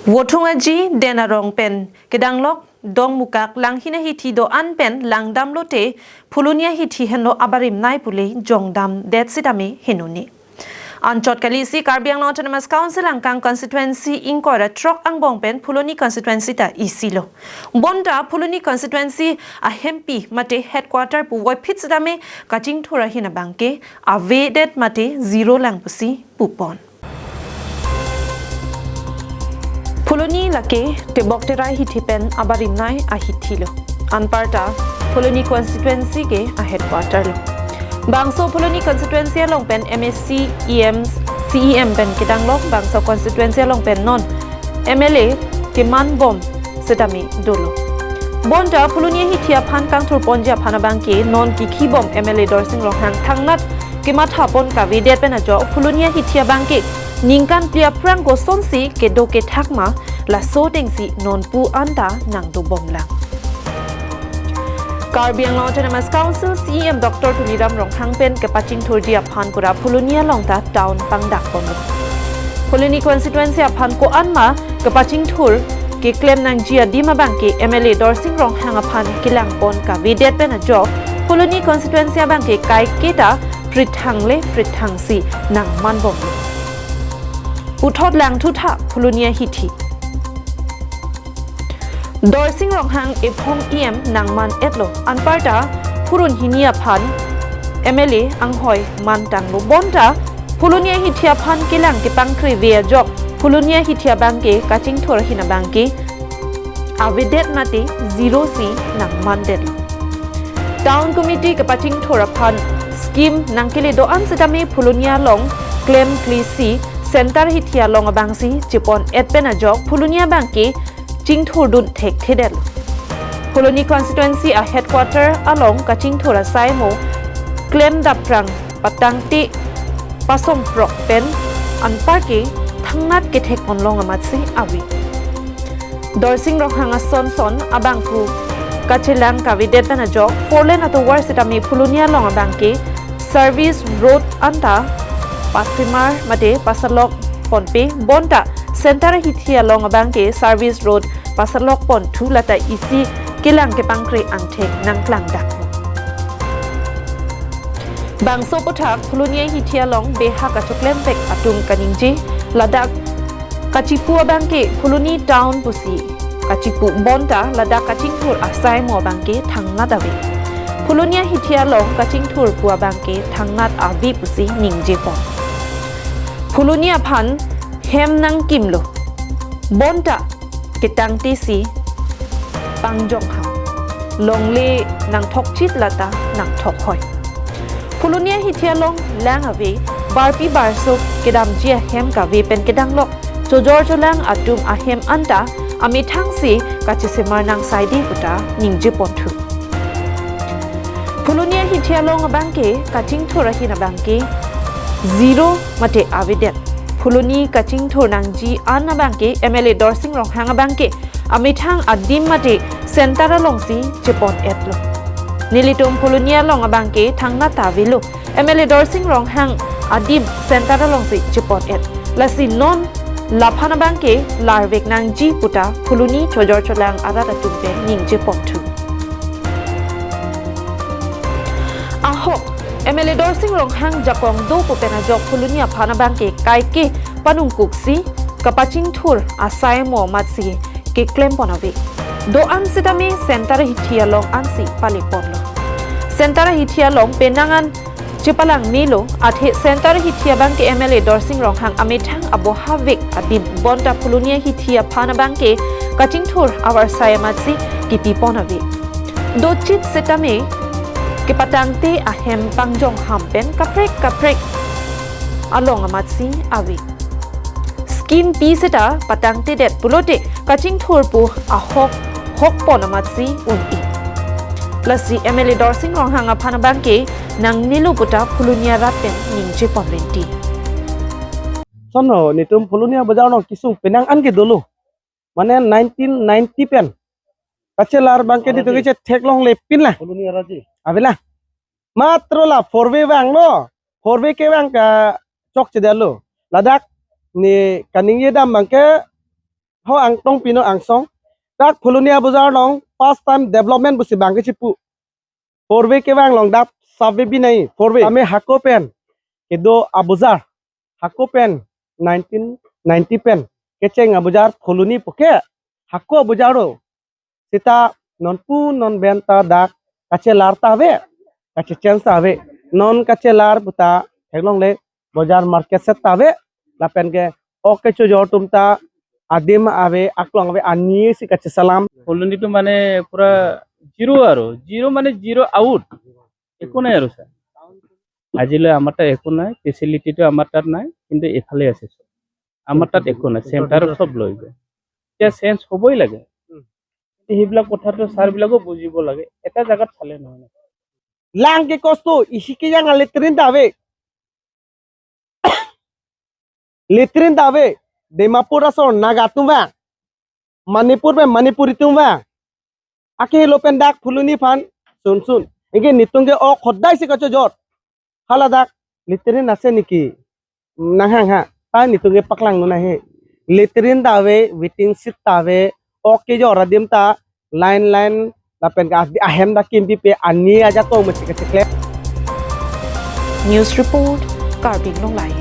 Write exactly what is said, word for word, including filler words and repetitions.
Vothung Aji, Den Arong pen kedanglok Dongmukak Langhin ahithi do-an pen langdam lote Phuloni ahithi henlo abarim nai pule jongdam det sitame henone. Anchot kali isi Karbi Anglong Autonomous Council angkang constituency ingkoi ra throk angbong pen Phuloni constituency ta isi lo. Bonta Phuloni constituency ahempi mate headquarter pu voiphit sitame kachingthur ahin abangke avedet mate zero lang pusi pupon. Phuloni lake Tebok Terai hithi pen abarim nai ahithi lo. Anparta Phuloni constituency ke a headquarter lo. Bangso Phuloni constituency along pen M A C, E M, C E M pen kedanglok bangso constituency along pen non M L A keman bom sitame dolo. Bonta Phuloni ahithi aphan kangthur ponji aphan abangke non kikhi bom M L A Dorsing Ronghang thangnat kematha pon kavedet pen ajok Phuloni ahithi abangke ningkan phli aphrang kosonsi kedo kethak ma laso atengsi nonpu anta nangdo bom lang. Karbi Anglong Autonomous Council C E M Doctor Tuliram Ronghang pen kepachingthurji aphan pura Phuloni along ta town pangdak ponlo. Phuloni constituency aphan ko-an ma kepachingthur keklem nangji adim abangke M L A Dorsing Ronghang aphan kelang pon kavedet pen ajok Phuloni constituency abangke kaiketa prithang le prithangsi nangman bomlo. Puthot langthu tha Phuloni ahithi. Dorsing Ronghang ephong E M nangman etlo, anparta phurun hini aphan M L A anghoi man tanglo. Bonta Phuloni ahithi aphan kelang kepangkre ve ajok Phuloni ahithi abangke kachingthur ahin abangke avedet mate zero si nangman detlo. Town committee kepachingthur aphan scheme nangkele do-an sitame Phuloni along klemkle si center ahithi along abangsi chepon et pen ajok Phuloni abangke chingthurdun thekthedetlo. Phuloni constituency a headquarter along kachingthur asai mo klem daprang patangte pasomprok pen anparke thangnat kethek onlong amatsi ave. Dorsing Ronghang asonson abangphu kachelang kavedet pen ajok four lane atovar sitame Phuloni along abangke service road anta pasimar mate pasalok ponpe, bonta center ahithi along abangke service road pasalok ponthu lata isi kelang kepangkre angthek nangklangdak. Bangso aphuthak Phuloni ahithi along beha kachoklem pek atum kaningje, ladak kachipu abangke Phuloni town pusi kachipu, bonta ladak kachingthur asai mo abangke thangnat ave. Phuloni ahithi along kachingthur pu abangke thangnat ave pusi ningje pon. Phuloni aphan hem nangkimlo, bonta ketangte si pangjong ham. Longle nangthokchit lata nangthokhoi. Phuloni ahithi along lang ave, barpi barso kedamji ahem kave pen kedanglok chojor cholang atum ahem anta amethangsi kachesemar nangsaide puta ningje ponthu. Phuloni ahithi along abangke kachingthur ahin abangke zero mate avedet. Phuloni kachingthur nangji an abangke M L A Dorsing Ronghang abangke amethang adim mate center alongsi chepon etlo. Nelitum Phuloni along abangke thangnat ta avelo, M L A Dorsing Ronghang adim center alongsi chepon et. Lasi non laphan abangke larvek nangji puta Phuloni chojor cholang arat atum pen ningje ponthu. Ahok M L A Dorsing Ronghang jakong do pu pen ajok Phuloni aphan abangke kaike panungkuksi kapachingthur asai mo amatsi keklem pon ave. Do-an sitame center ahithi along ansi pale ponlo. Center ahithi along penang an chepalang melo, athe center ahithi abangke M L A Dorsing Ronghang amethang aboha vek adim, bonta Phuloni ahithi aphan abangke kachingthur avarsai amatsi kipi pon ave. Dochit sitame kepatangte ahem pangjong ham pen kaprek kaprek along amatsi ave. Scheme pi seta patangtedet pulote kachingthur pu ahok hok pon amatsi un-e. Lasi M L A Dorsing Ronghang aphan abangke nangnelo puta Phuloni arat pen ningje pon renti. Sono netum Phuloni abazar along kesung penang an ke dolo. Mane nineteen ninety pen kachelar abangke netum keche theklong le pin la. Phuloni arat ji. Avela. Matro la four way vanglo. Four way kevang kachokchedetlo. Ladak ne kaningje dam abangke Ho Angtong Pino angsong. Dak Phuloni abojar along first time development pusi bang kechipu. Four way kevang along dak sub way binai four way. Ame hako pen kedo abojar. Hako pen nineteen ninety pen kecheng abojar Phuloni puke hako abojar lo. Seta non pu non pen ta dak kachelar ta ave, kachecheng ta ave. Non kachelar puta theklongle, bojar market set ta ave. Lapen ke ok kechojor atum ta adim ave, aklong ave, ani si kachesalam. Phuloni to mane pura zero aro, zero mane zero out. একো নাই আৰু ছাৰ। আজিলৈ আমাৰ তাত একো নাই, ফেচিলিটিটো আমাৰ তাত নাই, কিন্তু এইফালে আছে ছাৰ। আমাৰ তাত একো নাই, চেণ্টাৰত চব লৈ যায়। এতিয়া চেঞ্জ হ'বই লাগে। সেইবিলাক কথাটো ছাৰবিলাকেও বুজিব লাগে, এটা জাগাত চালে নহয় ন। Lang ke kosto isi ke yang latrine ta ave. Latrine ta ave. Dimapur asor Naga atum vang, Manipur pen Manipuri atum vang. Ake helo pen dak Phuloni aphan sunsun. Anke netum ke ok hodai si kachojor. Hala dak latrine ase niki? Nanghang ha. Ta netum ke paklang nuna he. Latrine ta ave, waiting shed ta ave. Ok kejor adim ta line line lapen ke ahem ta kimpipe, ani ajat tong mesi kacheklem. News report, Karbi Anglong Live.